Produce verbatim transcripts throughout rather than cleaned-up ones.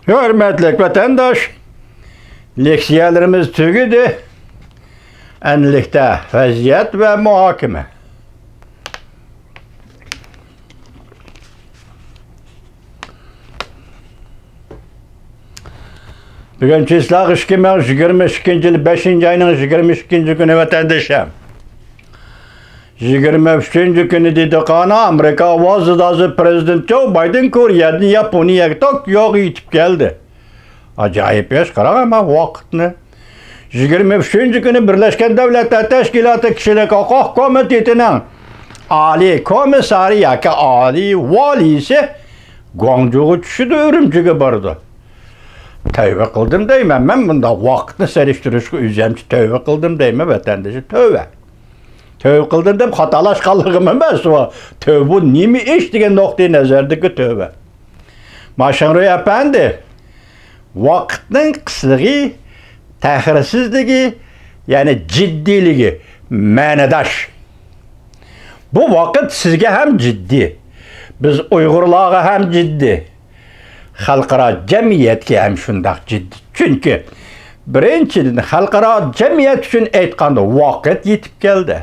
ھۆرمەتلىك ۋەتەنداش، لېكسىيەلىرىمىز تۈگىدى. ئەنلىكتە ۋەزىيەت ۋە مۇھاكىمە. بۈگۈن چىسلاق ئىككى مىڭ يىگىرمە ئىككىنچى يىل بەشىنچى ئاينىڭ يىگىرمە ئىككىنچى كۈنى ۋەتەندىشىم. يىگىرمە ئۈچىنچى كۈنى دېدۇقانا ئامېرىكا ئاۋازىدازى پرېزىدېنت جو بايدېن كورېيەدىن ياپونىيەگە توكيوغا يېتىپ كەلدى. ئاجايىپ ئىش، قاراڭ ئەمما ۋاقىتنى. يىگىرمە ئۈچىنچى كۈنى بىرلەشكەن دەۋلەتلەر تەشكىلاتى كىشىلىك ھوقۇق كومىتېتىنىڭ ئالىي كومىسسارى ياكى ئالىي ۋالىيسى گۇاڭجۇغا چۈشىدۇ، ئۈرۈمچىگە بارىدۇ. تەۋبە قىلدىم دەيمەن، مەن بۇنداق ۋاقىتنى سېلىشتۇرۇشقا ئۆزۈمچە تەۋبە قىلدىم دەيمەن، ۋەتەندىشى، تەۋبە. تەۋبە قىلدىم دەپ خاتالاشقانلىقىم ئەمەس، ئۇ تەۋبە بۇ نېمە ئىش دېگەن نۇقتىئى نەزەردىكى تەۋبە. ماشىڭرۇي ئەپەندى، ۋاقىتنىڭ قىسلىقى، تەخىرسىزلىكى، يەنى جىددىيلىكى مەنىداش. بۇ ۋاقىت سىزگە ھەم جىددىي، بىز ئۇيغۇرلارغا ھەم جىددىي، خەلقئارا جەمئىيەتكە ھەم شۇنداق جىددىي. چۈنكى، بىرىنچىدىن، خەلقئارا جەمئىيەت ئۈچۈن ئېيتقاندا، ۋاقىت يېتىپ كەلدى.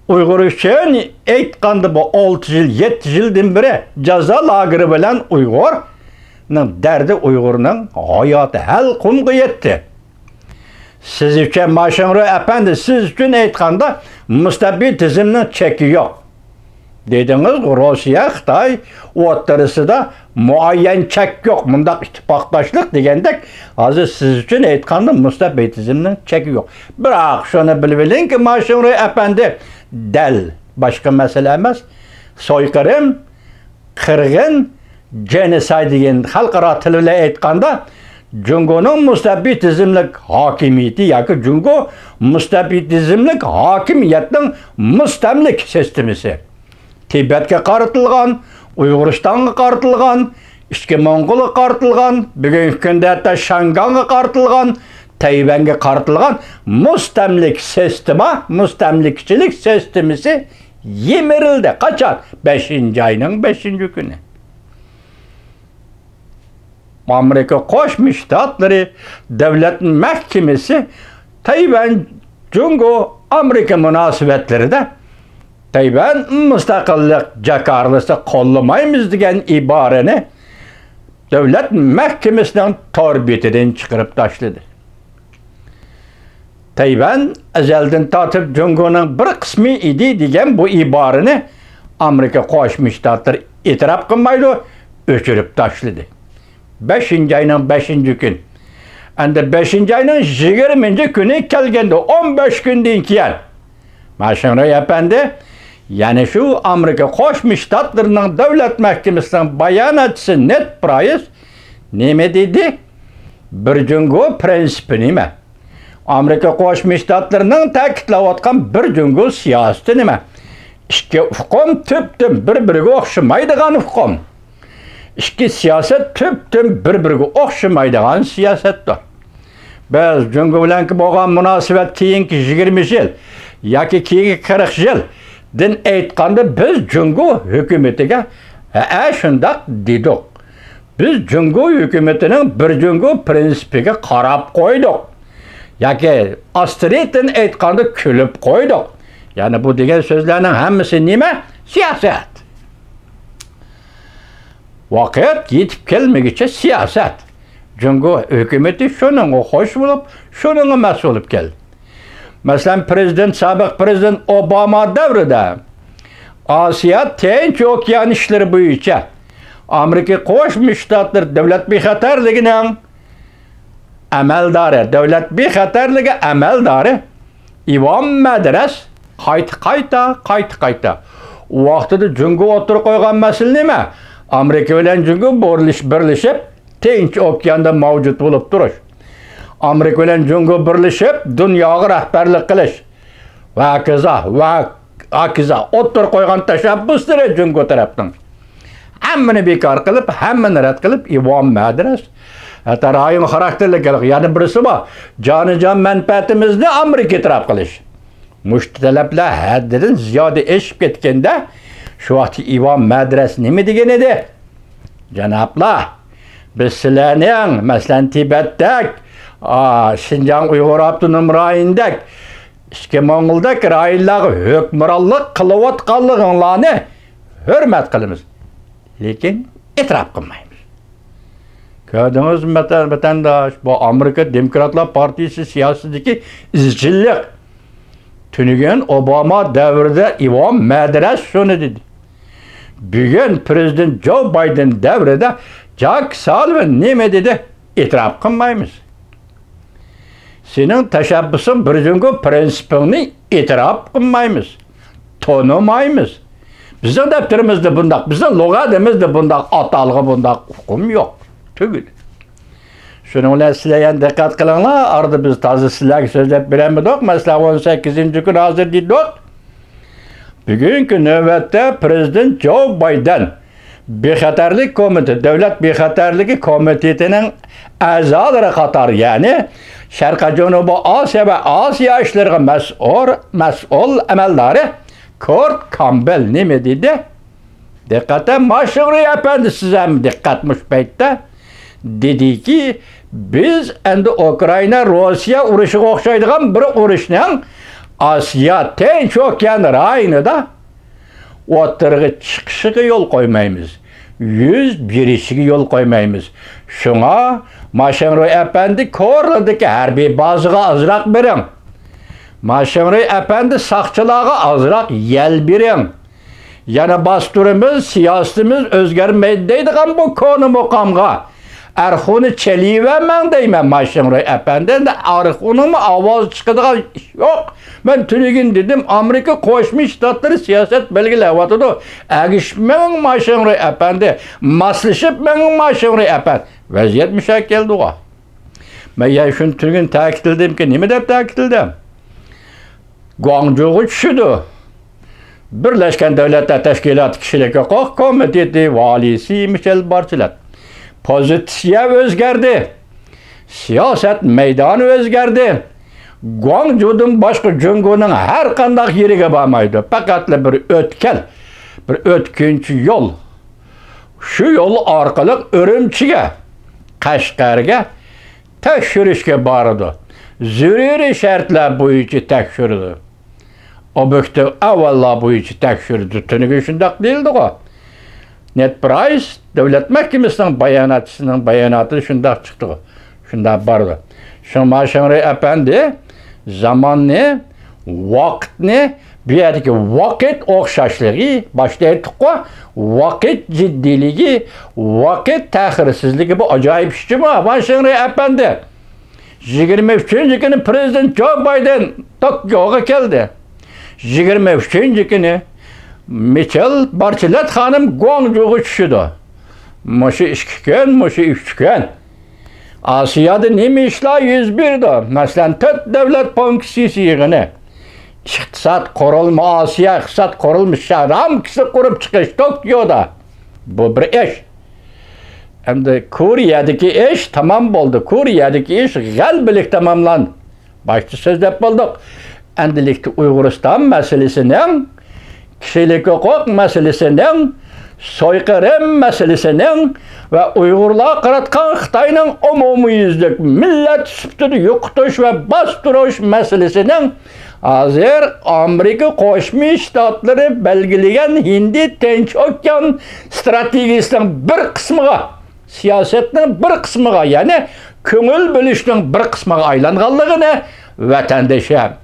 ئۇيغۇر ئۈچۈن ئېيتقاندا، بۇ ئالتە يىل، يەتتە يىلدىن بېرى جازا لاگېرى بىلەن ئۇيغۇرنىڭ دەردى، ئۇيغۇرنىڭ ھاياتى ھەلقۇمغا يەتتى. سىز ئۈچۈن، ماشىڭرۇ ئەپەندى، سىز ئۈچۈن ئېيتقاندا، مۇستەبىت تۈزۈمنىڭ چېكى يوق دېدىڭىز. روسىيە، خىتاي ئوتتۇرىسىدا مۇئەييەن چەك يوق، مۇنداق ئىتتىپاقداشلىق دېگەندەك، ھازىر سىز ئۈچۈن ئېيتقاندا، مۇستەبىتىزمنىڭ چېكى يوق. بىراق، شۇنى بىلىۋېلىڭكى، ماشىڭرۇ ئەپەندى، دەل باشقا مەسىلە ئەمەس. سويقىرىم، قىرغىن، جېنوسايد دېگەن خەلقئارا تىل بىلەن ئېيتقاندا، جۇڭگونىڭ مۇستەبىتىزملىك ھاكىمىيىتى ياكى جۇڭگو مۇستەبىتىزملىك ھاكىمىيەتنىڭ مۇستەملىك سىستېمىسى. تىبەتكە قارىتىلغان، ئۇيغۇرىستانغا قارىتىلغان، ئىچكى موڭغۇلغا قارىتىلغان، بۈگۈنكى كۈندە ھەتتا شياڭگاڭغا قارىتىلغان، تەيۋەنگە قارىتىلغان مۇستەملىك سىستېما، مۇستەملىكىچىلىك سىستېمىسى يىمىرىلدى. قاچان؟ بەشىنچى ئاينىڭ بەشىنچى كۈنى. ئامېرىكا قوشما شتاتلىرى دۆلەت مەھكىمىسى تەيۋەن جۇڭگو ئامېرىكا مۇناسىۋەتلىرىدە تەيۋەن مۇستەقىللىق جاكارلىسى قوللىمايمىز دېگەن ئىبارىنى دۆلەت مەھكىمىسىنىڭ تور بېتىدىن چىقىرىپ تاشلىدى. تەيۋەن ئەزەلدىن تارتىپ جۇڭگونىڭ بىر قىسمى ئىدى دېگەن بۇ ئىبارىنى ئامېرىكا قوشما شتاتلىرى ئېتىراپ قىلمايدۇ، ئۆچۈرۈپ تاشلىدى. بەشىنچى ئاينىڭ بەشىنچى كۈنى. ئەمدى بەشىنچى ئاينىڭ يىگىرمىنچى كۈنى كەلگەندە، ئون بەش كۈندىن كېيىن، ماشىڭرۇي ئەپەندى يەنە شۇ ئامېرىكا قوشما شتاتلىرىنىڭ دۆلەت مەھكىمىسىنىڭ باياناتچىسى نېد پرايس نېمە دېدى؟ بىر جۇڭگو پىرىنسىپى نېمە؟ ئامېرىكا قوشما شتاتلىرىنىڭ تەكىتلەۋاتقان بىر جۇڭگو سىياسىتى نېمە؟ ئىككى ئۇقۇم تۈپتىن بىر-بىرىگە ئوخشىمايدىغان ئۇقۇم. ئىككى سىياسەت تۈپتىن بىر-بىرىگە ئوخشىمايدىغان سىياسەتتۇر. بىز جۇڭگو بىلەنكى بولغان مۇناسىۋەت كېيىنكى يىگىرمە يىل ياكى كېيىنكى قىرىق يىلدىن ئېيتقاندا، بىز جۇڭگو ھۆكۈمىتىگە ھەئە شۇنداق دېدۇق. بىز جۇڭگو ھۆكۈمىتىنىڭ بىر جۇڭگو پىرىنسىپىگە قاراپ قويدۇق ياكى ئاستىرىتىن ئېيتقاندا كۈلۈپ قويدۇق. يەنى بۇ دېگەن سۆزلەرنىڭ ھەممىسى نېمە؟ سىياسەت. ۋاقىت يېتىپ كەلمىگۈچە سىياسەت. جۇڭگو ھۆكۈمىتى شۇنىڭغا خوش بولۇپ، شۇنىڭغا مەس بولۇپ كەلدى. مەسىلەن، پرېزىدېنت، سابىق پرېزىدېنت ئوباما دەۋرىدە ئاسىيا تىنچ ئوكيان ئىشلىرى بويىچە ئامېرىكا قوشما شتاتلىرى دۆلەت بىخەتەرلىكىنىڭ ئەمەلدارى، دۆلەت بىخەتەرلىكى ئەمەلدارى ئىۋان مەدرەس قايتا-قايتا، قايتا-قايتا، ئۇ ۋاقتىدا جۇڭگو ئوتتۇرىغا قويغان مەسىلە نېمە؟ ئامېرىكا بىلەن جۇڭگو بىرلىشىپ، تىنچ ئوكياندا مەۋجۇت بولۇپ تۇرۇش. ئامېرىكا بىلەن جۇڭگو بىرلىشىپ، دۇنياغا رەھبەرلىك قىلىش. ۋە ھاكازا، ۋە ھاكازا ئوتتۇرىغا قويغان تەشەببۇسلىرى جۇڭگو تەرەپنىڭ. ھەممىنى بىكار قىلىپ، ھەممىنى رەت قىلىپ، ئىۋان مەدرەس. ھەتتا رايون خاراكتېرلىك يەنە بىرسى بار. جانىجان مەنپەئەتىمىزنى ئامېرىكا ئېتىراپ قىلىش. مۇشۇ تەلەپلەر ھەددىدىن زىيادە ئېشىپ كەتكەندە، شۇ ۋاقىتتا ئىۋان مەدرەس نېمە دېگەن ئىدى؟ جانابلار، بىز سىلەرنىڭ، مەسىلەن، تىبەتتەك، ئا، شىنجاڭ ئۇيغۇر ئاپتونوم رايونىدەك، ئىچكى موڭغۇلدەك رايونلارغا ھۆكۈمرانلىق قىلىۋاتقانلىقىڭلارنى ھۆرمەت قىلىمىز، لېكىن ئېتىراپ قىلمايمىز. كۆردىڭىزمۇ، ۋەتەن-، ۋەتەنداش، بۇ ئامېرىكا دېموكراتلار پارتىيىسى سىياسىتىدىكى ئىزچىللىق. تۈنۈگۈن ئوباما دەۋرىدە ئىۋان مەدرەس شۇنى دېدى. بۈگۈن پىرېزىدېنت جو بايدېن دەۋرىدە جاك سالىۋان نېمە دېدى؟ ئېتىراپ قىلمايمىز. سېنىڭ تەشەببۇسۇڭ بىر جۇڭگو پىرىنسىپىڭنى ئېتىراپ قىلمايمىز، تونۇمايمىز. بىزنىڭ دەپتىرىمىزدە بۇنداق، بىزنىڭ لۇغەتىمىزدە بۇنداق، ئاتالغا بۇنداق ئۇقۇم يوق، تۈگىدى. شۇنىڭ بىلەن سىلەر يەنە دىققەت قىلىڭلار، ئارىدا بىز تازا سىلەرگە سۆزلەپ بېرەلمىدۇق. مەسىلەن، ئون سەككىزىنچى كۈنى ھازىر دېدۇق. بۈگۈنكى نۆۋەتتە پىرېزىدېنت جو بايدېن بىخەتەرلىك كومىتېتى، دۆلەت بىخەتەرلىكى كومىتېتىنىڭ ئەزالىرى قاتارى، يەنى شەرقىي جەنۇبىي ئاسىيا ۋە ئاسىيا ئىشلىرىغا مەسئۇل، مەسئۇل ئەمەلدارى كورت كامبېل نېمە دېدى؟ دىققەت، ماشىڭرۇي ئەپەندى، سىز ھەم دىققەت مۇشۇ پەيتتە. دېدىكى، بىز ئەمدى ئۇكرائىنا، روسىيە ئۇرۇشىغا ئوخشايدىغان بىر ئۇرۇشنىڭ ئاسىيا تىنچ ئوكيان رايونىدا ئوتتۇرىغا چىقىشىغا يول قويمايمىز، يۈز بېرىشىگە يول قويمايمىز. شۇڭا ماشىڭرۇي ئەپەندى، كورلىدىكى ھەربىي بازىغا ئازراق بېرىڭ. ماشىڭرۇي ئەپەندى، ساقچىلارغا ئازراق يەل بېرىڭ. يەنە باستۇرىمىز، سىياسىتىمىز ئۆزگەرمەيدۇ دەيدىغان بۇ كونا مۇقامغا ئەرخۇنى چېلىۋەرمەڭ دەيمەن، ماشىڭرۇي ئەپەندى. ئەرخۇنىڭمۇ ئاۋازى چىقىدىغان ئىش يوق. مەن تۈنۈگۈن دېدىم، ئامېرىكا قوشما شتاتلىرى سىياسەت بەلگىلەۋاتىدۇ. ئەگىشىپ مېڭىڭ، ماشىڭرۇي ئەپەندى. ماسلىشىپ مېڭىڭ، ماشىڭرۇي ئەپەندى. ۋەزىيەت مۇشۇ كەلدىغۇ. مەن يەنە شۇنى تۈنۈگۈن تەكىتلىدىمكى، نېمە دەپ تەكىتلىدىم؟ گۇاڭجۇغا چۈشىدۇ. بىرلەشكەن دۆلەتلەر تەشكىلاتى كىشىلىك ھوقۇق كومىتېتى ۋالىيسى مىشېل بارچېلەت. پوزىتسىيە ئۆزگەردى. سىياسەت مەيدانى ئۆزگەردى. گۇاڭجۇدىن باشقا جۇڭگونىڭ ھەر قانداق يېرىگە بارمايدۇ. پەقەتلا بىر ئۆتكەل، بىر ئۆتكۈنچى يول. شۇ يول ئارقىلىق ئۈرۈمچىگە، قەشقەرگە تەكشۈرۈشكە بارىدۇ. زۆرۈرىي شەرتلەر بويىچە تەكشۈرىدۇ. ئوبيېكتىپ ئەھۋاللار بويىچە تەكشۈرىدۇ. تۈنۈگۈن شۇنداق دېيىلدىغۇ. نېد پرايس دۆلەت مەھكىمىسىنىڭ باياناتچىسىنىڭ باياناتىدا شۇنداق چىقتىغۇ. شۇنداق بارىدۇ. شۇڭا ماشىڭرۇي ئەپەندى، زاماننى، ۋاقىتنى، بۇ يەردىكى ۋاقىت ئوخشاشلىقى، باشتا ئېيتتۇققۇ، ۋاقىت جىددىيلىكى، ۋاقىت تەخىرسىزلىكى، بۇ ئاجايىپ ئىش جۇمۇ، ماشىڭرۇي ئەپەندى. يىگىرمە ئۈچىنچى كۈنى پىرېزىدېنت جو بايدېن توكيوغا كەلدى. يىگىرمە ئۈچىنچى كۈنى مىشېل بارچېلەت خانىم گۇاڭجۇغا چۈشىدۇ. مۇشۇ ئىككى كۈن، مۇشۇ ئۈچ كۈن ئاسىيادا نېمە ئىشلار يۈز بېرىدۇ؟ مەسىلەن، تۆت دۆلەت بانكىسى يىغىنى، ئىقتىساد قۇرۇلما، ئاسىيا ئىقتىساد قۇرۇلما شا-، رامكىسى قۇرۇپ چىقىش توكيودا. بۇ بىر ئىش. ئەمدى كورېيەدىكى ئىش تامام بولدى. كورېيەدىكى ئىش غەلىبىلىك تاماملاندى. باشتا سۆزلەپ بولدۇق. ئەمدىلىكتە ئۇيغۇرىستان مەسىلىسىنىڭ، كىشىلىك ھوقۇق مەسىلىسىنىڭ، سويقىرىم مەسىلىسىنىڭ ۋە ئۇيغۇرلارغا قاراتقان خىتاينىڭ ئومۇميۈزلۈك مىللەت سۈپىتىدە يوقىتىش ۋە باستۇرۇش مەسىلىسىنىڭ ھازىر ئامېرىكا قوشما شتاتلىرى بەلگىلىگەن ھىندى تىنچ ئوكيان ستراتېگىيىسىنىڭ بىر قىسمىغا، سىياسەتنىڭ بىر قىسمىغا، يەنى كۆڭۈل بۆلۈشنىڭ بىر قىسمىغا ئايلانغانلىقىنى، ۋەتەندىشىم،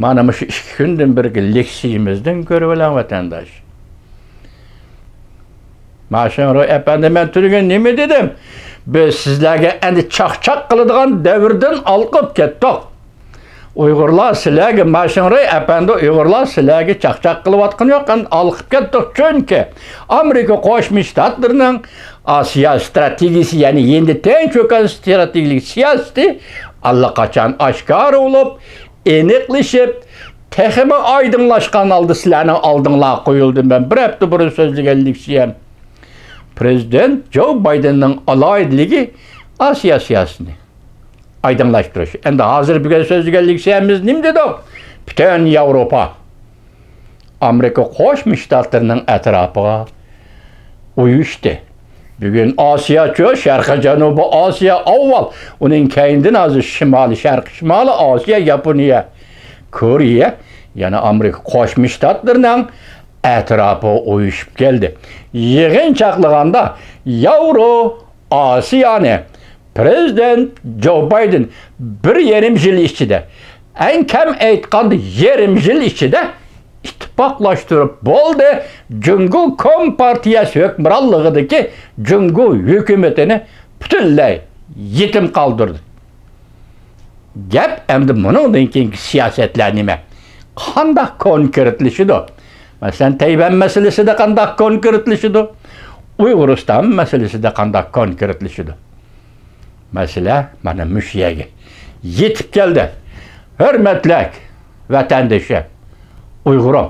مانا مۇشۇ ئىككى كۈندىن بېرىكى لېكسىيىمىزدىن كۆرۈۋېلىڭ، ۋەتەنداش. ماشىڭرۇي ئەپەندى، مەن تۈنۈگۈن نېمە دېدىم؟ بىز سىزلەرگە ئەمدى چاقچاق قىلىدىغان دەۋردىن ھالقىپ كەتتۇق. ئۇيغۇرلار سىلەرگە، ماشىڭرۇي ئەپەندى، ئۇيغۇرلار سىلەرگە چاقچاق قىلىۋاتقىنى يوق، ئەمدى ھالقىپ كەتتۇق. چۈنكى ئامېرىكا قوشما شتاتلىرىنىڭ ئاسىيا ستراتېگىيىسى، يەنى ھىندى تىنچ ئوكيان ستراتېگىيىلىك سىياسىتى ئاللىقاچان ئاشكارا بولۇپ، ئېنىقلىشىپ، تېخىمۇ ئايدىڭلاشقان ھالدا سىلەرنىڭ ئالدىڭلارغا قويۇلدى. مەن بىر ھەپتە بۇرۇن سۆزلىگەن لېكسىيەم، پىرېزىدېنت جو بايدېننىڭ ئالاھىدىلىكى ئاسىيا سىياسىتىنى ئايدىڭلاشتۇرۇش. ئەمدى ھازىر بۈگۈن سۆزلىگەن لېكسىيەمىز نېمە دېدۇق؟ پۈتۈن ياۋروپا ئامېرىكا قوشما شتاتلىرىنىڭ ئەتراپىغا ئۇيۇشتى. بۈگۈن ئاسىياچۇ، شەرقىي جەنۇبىي ئاسىيا ئاۋۋال، ئۇنىڭ كەينىدىن ھازىر شىمالىي، شەرقىي شىمالىي ئاسىيا، ياپونىيە، كورېيە، يەنە ئامېرىكا قوشما شتاتلىرىنىڭ ئەتراپىغا ئۇيۇشۇپ كەلدى. يىغىن چاقلىغاندا ياۋرو ئاسىيانى پرېزىدېنت جو بايدېن بىر يېرىم يىل ئىچىدە، ئەڭ كەم ئېيتقاندا يېرىم يىل ئىچىدە ئىتتىپاقلاشتۇرۇپ بولدى، جۇڭگو كومپارتىيەسى ھۆكۈمرانلىقىدىكى جۇڭگو ھۆكۈمىتىنى پۈتۈنلەي يېتىم قالدۇردى. گەپ ئەمدى مۇنىڭدىن كېيىنكى سىياسەتلەر نېمە؟ قانداق كونكرېتلىشىدۇ؟ مەسىلەن، تەيۋەن مەسىلىسىدە قانداق كونكرېتلىشىدۇ؟ ئۇيغۇرىستان مەسىلىسىدە قانداق كونكرېتلىشىدۇ؟ مەسىلە مانا مۇشۇ يەرگە يېتىپ كەلدى. ھۆرمەتلىك ۋەتەندىشىم، ئۇيغۇرۇم،